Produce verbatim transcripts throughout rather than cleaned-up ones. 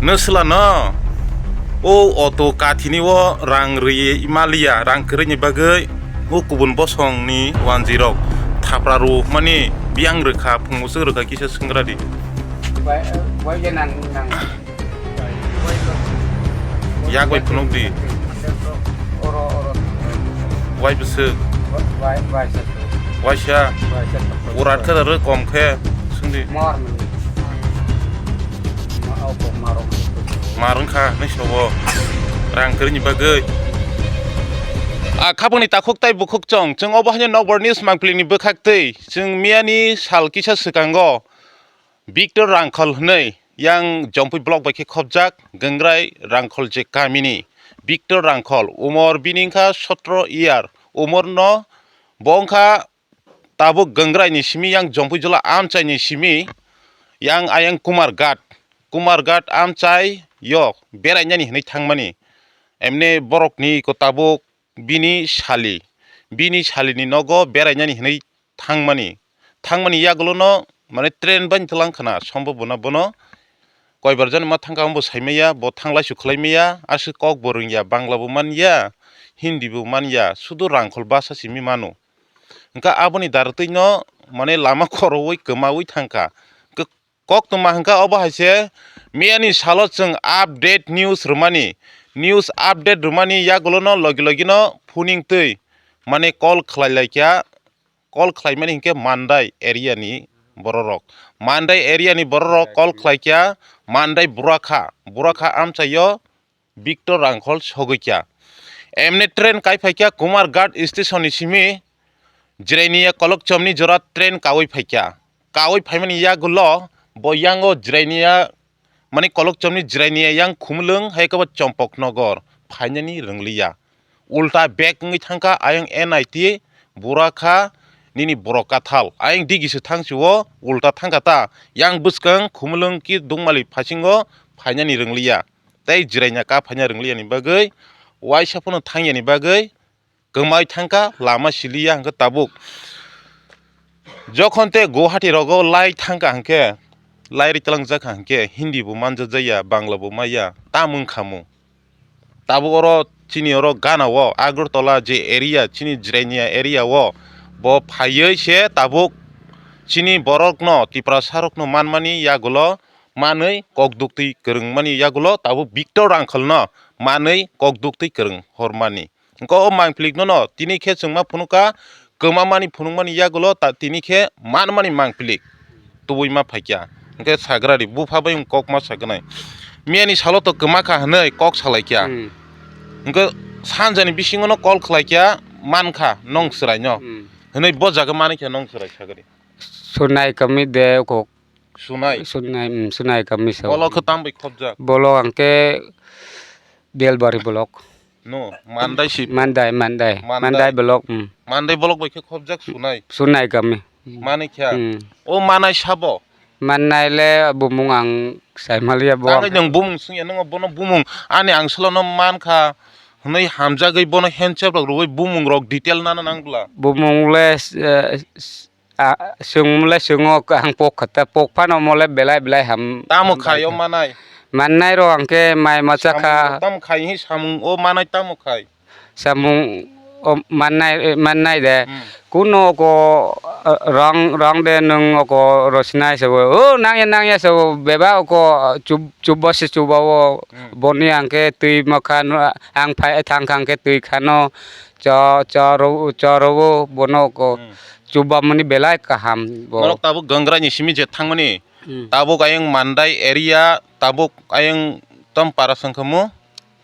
Nwswlano o auto kathini o rang rwi maliya, rang kwrwini bagwi o kubun bosongni wanjwi rok thapra rw mani biyang rwkha, phung bwswk rwkha kisa swngradi. Bai, bai je nang, nang. Yak bai phunuk di. Oro, oro. Wai bwswk. Wai, wai sa. Waisa. Waisa. Urat khe da rw kom khe swngdi. Mor mani. Ma, o ko marong. Marong kha, nai sobo. Rang kwrwini bagwi. A khabangni takhuk tai bukhuk chong. Chwng obo haino Nokbar News mangpili ni bwkhak twi. Chwng miyani sal kisa swkango Victor Rangkhol hwnwi yang Jompui block bai khe khopjak Gangrai Rangkhol je kamini Victor Rangkhol, umor bini wngkha sotro year, umor no bo wngkha tabuk Gangrai ni simi yang Jompui jola amchai ni simi yang ayang Kumarghat, Kumarghat amchai yo berainani hwnwi thangmani. Emne borok ni ko tabuk bini sali, bini salini nogo berainani hwnwi thangmani. Thangmani yagulono, mane, train bai tlang khna, sombo bono, bono koibar jani ma thangkha, bo saimaya, bo thanglai su khlaimaya, aswk kok bo rwngya, Bangla bo manya, Hindi bo manya, sudu Rangkhol basa simi mano. Hwnkha aboni daratwino, mane, lama khorowi kwmawi thangkha. Kok tongma hwnkha obo hai se, miyani salo chwng update news rwmani, news update rwmani yagulono logi logino phuning twi, mane, call khlai lai kha, call khlaimani hinkhe Mandai area ni bororok, Mandai area ni bororok call khlai kha, Mandai Burakha, Burakha amchaio Victor Rangkhol sogwi kha. Emne train kai phai kha Kumarghat station ni simi Jirainia Kolokchomni jora train kawi phai kha. Kawi phaimani yagulo bo yango Jirainia, mani Kolokchomni Jirainia yang Khumulwng hai khe bo Chompoknogor phainani rwngliya. Ulta bag wngwi thangkha ayang N I T Burakha nini borok kathal. Ayang digi se thang sio ulta thangkha ta. Yang bwskang Khumulwng ki Dungmali phasingo phainani rwngliya. Tei Jirainia ka phaina rwngliya ni bagwi, waisa phano thangya ni bagwi kwmai thangkha, lama siliya hwnkhe tabuk. Jokhon te Guwahati rogo lai thangkha hwnkhe, lai ri tlangjak kha hwnkhe Hindi bo manjakya, Bangla bo maya, tamo wngkha mo. Tabuk oro chini oro gana o Agartala je area, chini Jirainia area o bo phaiwi se tabuk chini borokno, Tiprasa rokno manmani yagulo manwi kok duktwi kwrwngmani yagulo tabuk Victor Rangkholno manwi kok duktwi kwrwng hormani. Hwnkhe o mangphilikno no tini khe chwngma phunukha, kwmamani phunukmani yagulo ta tini khe manmani mangphilik tubui ma phaikha. Hwnkhe sagrari bupha bai wng kok ma sagnai. Miyani salo to kwma kha hwnwi kok salaikha. Hmm. Hwnkhe sanjani bisingo no call khlaikha, mankha nong chwraino. Hmm. Hwnwi bo jaga manikha nong chwrai sagri. Sunai kami de kok. Sunai. Sunai, mm, Sunai kami sa. Bolo khe tam bai khobjak? Bolo angke Belbari bolok. No, Mandai si. Mandai, Mandai. Mandai. Mandai bolok, mm. Mandai bolok bai khe khobjak Sunai. Sunai kami. Mani kha. Mm. O manai sabo? Manai le bumung ang saimaliya bo. Tangwi ang nung bumung sungya nung bono bumung ani ang salono mankha hwnwi hamjagwi bono handshake rok rwui bumung rok detail nana nang bwla. Bumung le, eh, s-, A, chwng le chwngo ang pok kha ta, pok phano omo le belai belai ham. Tamo khai o manai? Manai rok ang khe mai macha kha. Samung tamo khai hi samung o manai tamo khai? Samung o manai, manai de. Hmm. Kuno ko, eh, rang, rang de nwng oko rosinai sabo. O nangya, nangya sabo beba oko chub-, chubba se chubba o. Hmm. Boni ang khe twi ma kha no, ang phai thang kha ang khe twi kha no. Cho, cho ro, cho ro bono ko. Hmm. Chubamani belai kaham bo. Norok tabuk Gangrai ni simi je thangmani. Hmm. Tabuk ayang Mandai area, tabuk ayang tom para sangkhamu.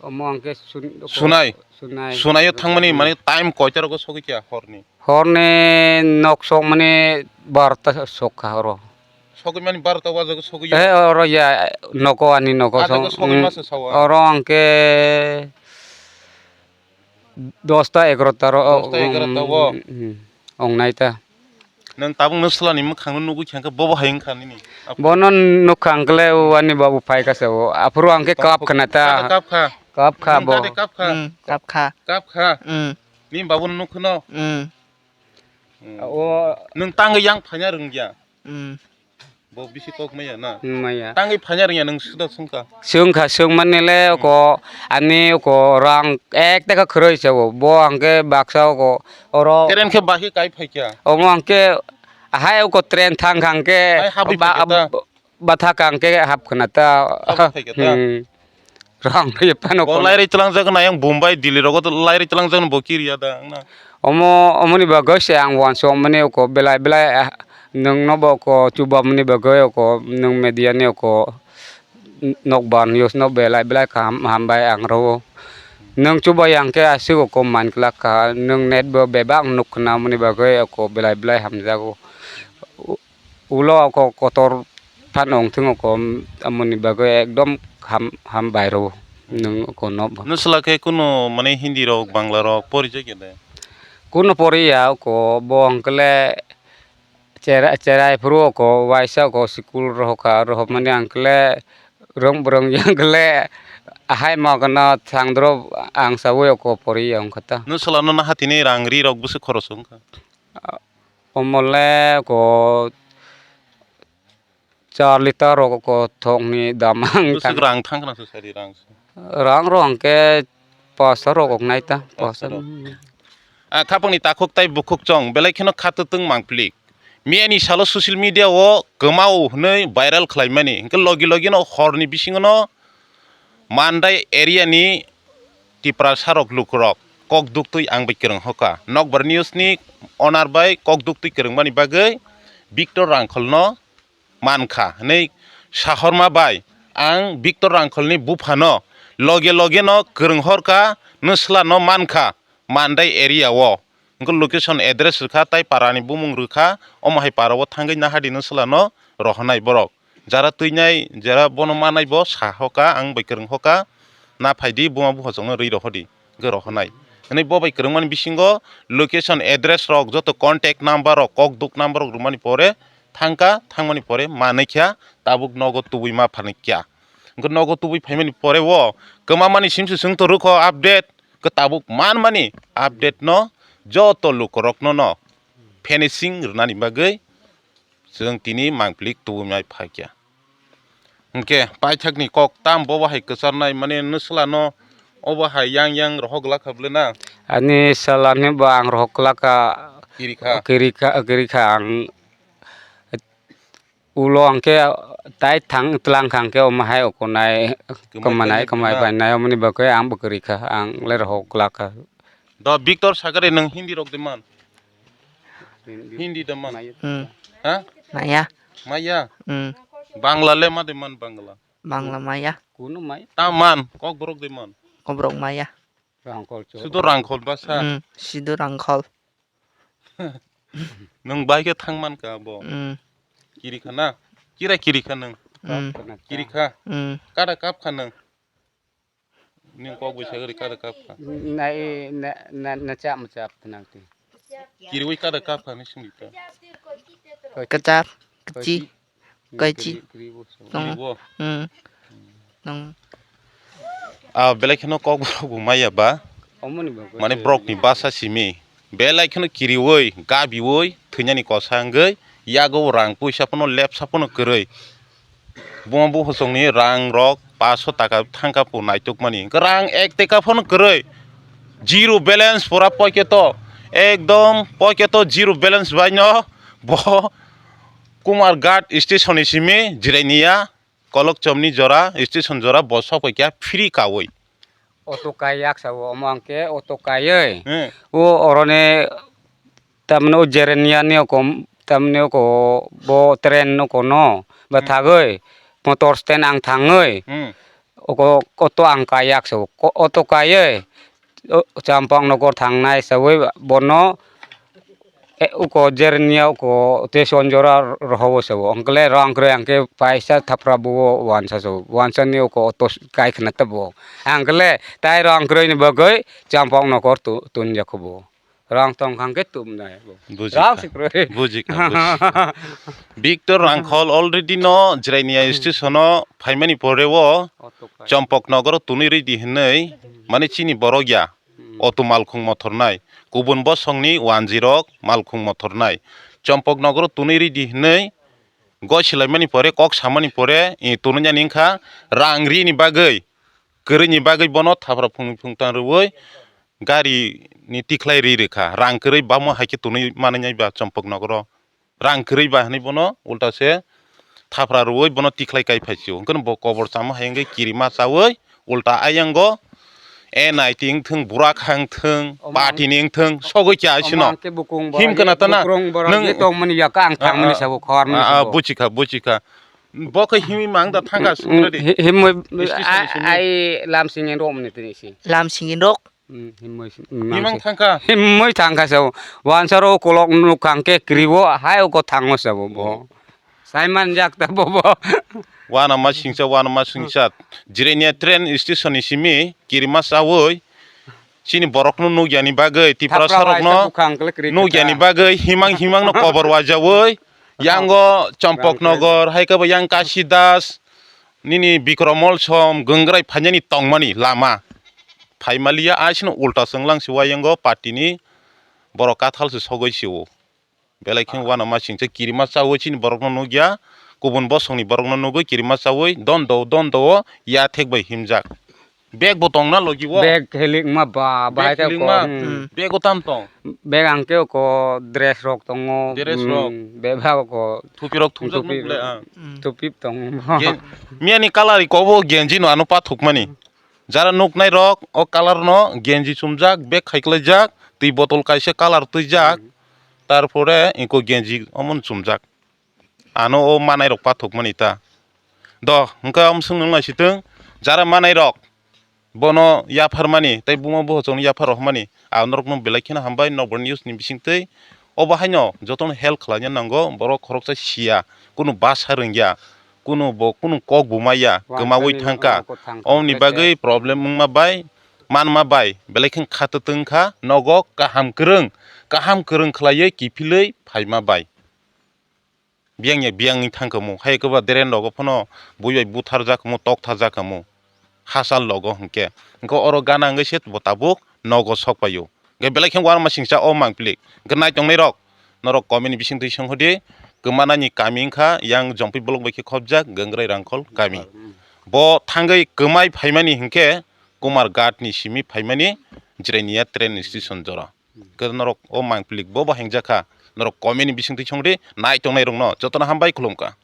Omo angke sun-, Sunai. Sunai. Sunai o thangmani, hmm, mane time koita rogo sogwi kya horni? Horni nok sokmani barta sokha oro. Sogwi mani barta wajago sogwi. Eh, oro ya nogo ani nogo. Ajago song, sogwi, hmm, masa sawa. Oro angke Dosta egarota ro, dosta egarota o. Mm, mm, ong nai ta. Nwng tabuk nwslani mwkhang no nugwi kha hwnkhe bobo hai wngkha nini. Bono nukha hwnkhe le o ani babu phai kha se o. Aphuru hwnkhe kap khna ta. Kap kha. Kap kha bo. Kap kha. Mm, kap kha. Kap kha. Mm. Nini babu no nukhwno. Mm. Mm. O. Nwng tangwi yang phaina rwngya. Mm. Bo bisi kok maya na? Maya. Tangwi phanya rwngya nwng suda swngkha? Swngkha, swngmani le ko ani ko rang ek taka khwrwi se bo. Bo hwnkhe baksa ko oro. Train khe bahai kai phaikya? Omo hwnkhe hai ko train thang hwnkhe. Hai habwi ba-, phaikya ta? Bathak hwnkhe hap khna ta. Habwi phaikya ta? Hmm. Rang rwi phano. Bo lairwi twlangjak na yang Bombay, Delhi rogo to lairwi twlangjak na bo kiriya da na. Omo, omoni bagwi se ang wansuk mani ko belai belai, ah, nwng no bo ko chuba mani bagwi ko nwng media ni ko n-, nokbar news no belai belai kaham hambai ang rwo. Nwng chuba yang khe aswk ko man kwlak kha, nwng net bo bebak nuk khna mani bagwi ko belai belai hamjago. Ulo ko kotor phano wngthung ko, amoni bagwi ekdom ham, ham bai rw nwng ko no. Nwsla khe kunu mane Hindi rok, Bangla rok pori jakya de? Kunu pori ya ko, bo hwnkhe le chera-, cherai phuru ko waisa ko school rohor kha, rohor mani ang khe le rwng bwrwng yang khe le hai ma gana thang dro ang sawi ko pori ya wngkha ta. Nwsla no naha tini rang ri rok bwswk khoros wngkha? Omo le ko char litar rok ko thokni dam ang. Bwswk tang- rang thang khna se sari rang se. Rang rok hwnkhe pasa rok ok nai ta, pasa pasa rok. Rok. Ah, khapangni takhuk tai bukhuk chong belai kheno khatwtwng mangpili. Miyani salo social media o kwmao hwnwi viral khlaimani. Hwnkhe logi logi no horni bisingo no Mandai area ni Tiprasa rok lukurok kok duktwi ang bai kwrwng hoka. Nokbar News ni owner bai kok duktwi kwrwngmani bagwi Victor Rangkhol no mankha hwnwi sahorma bai ang Victor Rangkholni buphano loge loge no kwrwng horkha, nwsla no mankha Mandai area o. Hwnkhe location address rwkha tai para ni bumung rwkha, omo hai para o thangwi nahadi nwsla no rohornai borok. Jara twinai, jara bono manai bo sa hoka, ang bai kwrwng hoka, na phaidi buma buphasongno rwi rohordi, hwnkhe rohornai. Hwnwi bo bai kwrwngmani bisingo location address rok joto contact number rok, kokduk number rok rwmani pore thangkha, thangmani pore manwi kha, tabuk nogo tubui ma phanai kha. Hwnkhe nogo tubui phaimani pore o kwmamani simswswng to rwkho update, hwnkhe tabuk manmani update no joto lukurokno no finishing rwnani bagwi chwng tini mangpili tubui mai phaikha. Hwnkhe paithakni kok tam bo bahai kwcharnai, mane nwsla no obo hai yang yang rohok glak kha bwle na? Ani salani bo ang rohok glak kha. Kiri kha? Kiri kha, kiri kha ang. Ulo hwnkhe tai thang tlang kha hwnkhe omo hai ukunai kwmai kwmanai, kwmai painai, omoni bagwi ang bo kwrwi kha, ang le rohok glak kha. Do Victor Sagari nwng Hindi rok de man? Hindi de man? Hmm. Ha? Maya. Maya? Hmm. Bangla le ma de man Bangla? Bangla maya. Kunu mai? Ta man, Kokborok de man? Kokborok maya. Rangkhol cho. Sudo Rangkhol basa? Hmm, Sudo Rangkhol. Nwng bai khe thang man kha bo. Mm. Kiri kha na? Kira kiri kha nwng? Mm. Kiri kha? Mm. Kada kap kha nwng? Nwng kok bai sagri kada kap kha? Na, na, na, na chap ma chap tnang ti. Kiriwi kada kap kha ni singri ta? Kachap, kachi. Kaichi. Kiri, kiri bo. Tongo. Kiri bo. Mm. Tongo. Ah, belai kheno kok borok bo maya ba. Omoni bagwi. Mane borok ni basa simi. Belai kheno kiriwi, gabiwi, thwinani kosa wngwi, yago rang puisa phano lepsa phano kwrwi. Buma buphusongni rang rok paso taka thangka po naitok mani. Rang ek teka phano kwrwi. Zero balance pura pocket o. Ekdom pocket o zero balance bai no bo Kumarghat station ni simi Jirania Kolokchomni jora, station jora bo sok pai kha free kaui. Auto kai yak sa o, omo ang khe auto kaiwi. Hmm. O oroni tamni o Jirania ni oko, tamni oko bo train oko no ba thagwi motor stand ang thangwi. Hmm. Oko auto ang kai yak sa o. Ko-, auto kaiwi o, Champang nokor thangnai sawi bono, e, uko Jirania uko station jora rohobo sabo. Hwnkhe rang kwrwi hwnkhe paisa thapra bo wansa sabo. Wansa ni uko auto kai khna tabo. Hwnkhe tai rang kwrwi ni bagwi Champang nokor tu-, tun jakhubo. Rang tong hwnkhe tumnai bo. Bujikha. Rang si kwrwi. Bujikha, bujikha. Victor Rangkhol already no Jirania station o phaimani pore o auto kai. Champang nokor tunwi ridi hinwi mane chini borok ya. Hmm. Auto malkhung mothornai, kubun bosongni wanjirok malkhung mothornai, Champang nokoro tunwi ridi hinwi gosilaimani pore, kok samani pore, i, tonwi nani wngkha rang rini bagwi, kwrwini bagwi bono thapra phung phung tang rwui gari ni tikhlai ri rwkha. Rang kwrwi bamo hai khe tonwi manwi nai ba Champaknagar o. Rang kwrwi ba hwnwi bono ulta se thapra rwui bono tikhlai kai phai sio. Hwnkhe bo kobor chamo hai wngwi kirima chaui ulta ayang go N I T wngthwng, Burak ha wngthwng, Omo ang-, Patini wngthwng, sogwi kya omo sino. Ang khe bukung borok Him ye, khna ta na? Bukrung borok Nwng ye tongmani ya ka ang thangmani Ah, sabo, khormani ah, ah, sabo. Buchikha, buchikha. Bo khe himwi mang da thangkha Mm, sumradi. hi-, himwi, Station a-, simi. Ai lam singin rok mani tini si. Lam singin rok. Mm, himwi si-, Himang mang si. Thangkha. Himwi thangkha sabo. Wansaro kolok nukhang khe kriwo, hai oko thango sabo bo. Saiman jak ta bobo. Wana ma singsa, wana ma singsa. Jirenia train station ni simi kirima chaui chini borokno nukyani bagwi, Tipra Thapra sarokno waisa bukhang kle kri nukyani kha. Bagwi, himang himangno kobor wajaui, yango Champaknagar, hai khe bo yang Kasidas, nini Bikrom Molsom, Gangrai phainani tongmani lama. Phaimaliya, aisino ulta chwnglang siwa yango party ni borok kathal se sogwi sio. Belai khe uanama singcha kirima chaui chini borokno nukya, kubun bosongni borokno nugwi kirima chaui dondo dondo o ya thek bai himjak. Bag bo tongna logi o. Bag helik ma ba, bahai Bag khe helik ko, ma. Hmm. Bag o tam tong. Bag ang khe ko dress rok tongo. Dress rok. Hmm, bag ba ko. Thupi rok thumjak thupi, nuk le, ah. Hmm. Thupi tong. Gen-, miyani colour ko bo genji no ano pathuk mani. Jara nuknai rok o colour no genji chumjak, bag khaiklaijak, twi botol kaisa colour twijak, hmm, tarpore inko genji omo chumjak. Ano o manai rok pathok mani ta. Do, hwnkhe omo swngno naisitwng, jara manai rok bono yaphar mani, tei buma bohochokno yaphar rok mani, ang norokno belai kheno hambai, Nokbar News ni bisingtwi. Obo haino jotono help khlaina nango, borok khoroksa siya, kunu basa rwngya, kunu bo, kunu kok bo maya, kwmaui thangkha. Oboni bagwi problem wngma bai, manma bai, belai khe khatwtwng kha, nogo kaham kwrwng, kaham kwrwng khlaiwi kiphilwi phaima bai. Biyang ya biyang wng thang kamo, hai kwba deren rogo phano bui bai butharjak kamo, toktharjak kamo, hachal rogo hwnkhe. Hwnkhe oro gana wngwi se bo tabuk nogo sok paio. Hwnkhe belai khe uanama singcha o mangpili. Hwnkhe naitongnai rok, norok comment ni bisingtwi song hodi, kwmanani kami wngkha yang Jongpi block bai khe khopjak Gangrai Rangkhol kami. Bo thangwi kwmai phaimani hwnkhe Kumar Ghat ni simi phaimani Jirania train station jora. Hwnkhe norok o mangpili bo bo hengjakha, norok comment ni bisingtwi song di, naitongnai rokno jotono hambai khulumkha.